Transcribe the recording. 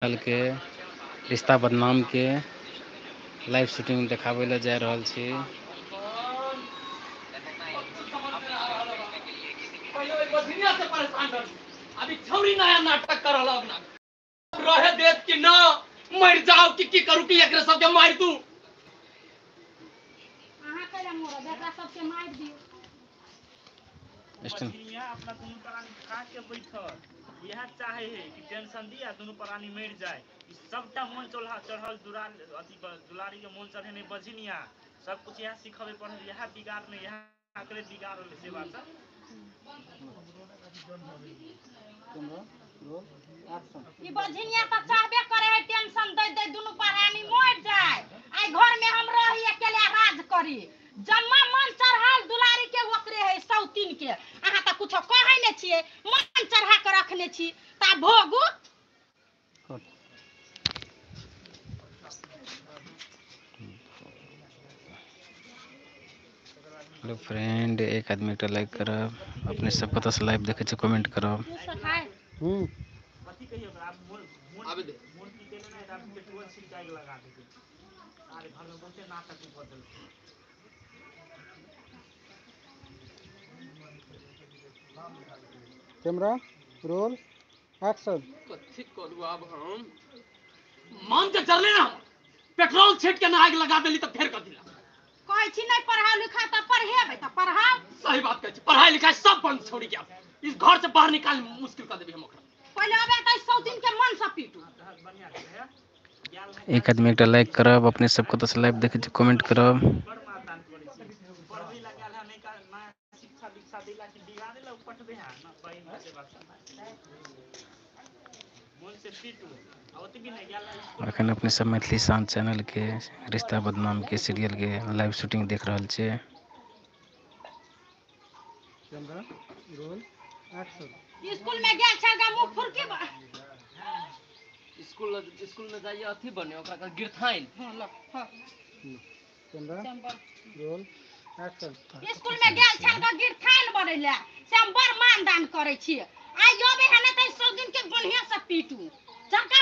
के रिश्ता बदनाम के लाइव शूटिंग देखाबै लए जा रहल छी। अभी छौरी नया नाटक कर रहल रहे देत कि ना मर जाओ कि की करू कि एकरे सबके मार दू। अहाँ कैला मरब, एकरा सबके मारि दियौ। अपना दुनू प्राणी खा के बैठल इएह चाहे है कि टेंशन दिया दुनू प्राणी मरि जाए। ई सबटा मोन चढ़ल अथी दुलारी के मोन चढ़े नहीं बझिनिया सब कुछ इएह सिखबे पढ़े इएह बिगाड़ने इएह अकरे बिगाड़ल से बात। ई बझिनिया त चाहबे करे है टेंशन दे दे दुनू प्राणी मरि जाए। आई घर में हम रही अकेले राज करी। जम्मा मन चढ़ल दुलारी के ओकरे है सौतीन के। अहाँ त कुछो कहै नै छियै, मन चढ़ा के रखने छी ता भोगू। हेलो फ्रेंड, एक आदमी एकटा लाइक करब, अपने सब कतऽ से लाइव देखै छी कमेंट करब। कथी कहियो ओकरा मूर्ति देने नै तऽ पेट्रोल छिड़काइ के लगा देतै। अरे घर में बहुते नाटक कऽ देलकै। Camera roll action. कथी करू अब हम, मन के जरले ना पेट्रोल छिट के ना आग लगा देली त फेर कथी ला कहै छी नहीं पढ़ाओ लिखा त पढ़ेबै त पढ़ाओ। सही बात कहै छी, पढ़ाई लिखाई सब बंद छोड़ी के इस घर से बाहर निकाल मुश्किल कर देबी हम ओकरा। पहिले अबे त सौतीन के मन से पीटू। एक आदमी एकटा लाइक करब, अपने सब कतऽ से लाइव देखै छी कमेंट करब। अखन अपने सब मैथिली शान चैनल के रिश्ता बदनाम के सीरियल के लाइव शूटिंग देख रहल छियै। Camera roll action. स्कूल में गेल छल गा मुंह फुरकी स्कूल में जाइए अथी बने ओकरा का गिरथाइन। हां ल हां। Camera roll action. स्कूल में गेल छल गा गिरथाइन बनैला से हम बड़ मानदान करै छी। आई अबे है नै त 100 दिन के बढ़िया से पीटू। चरका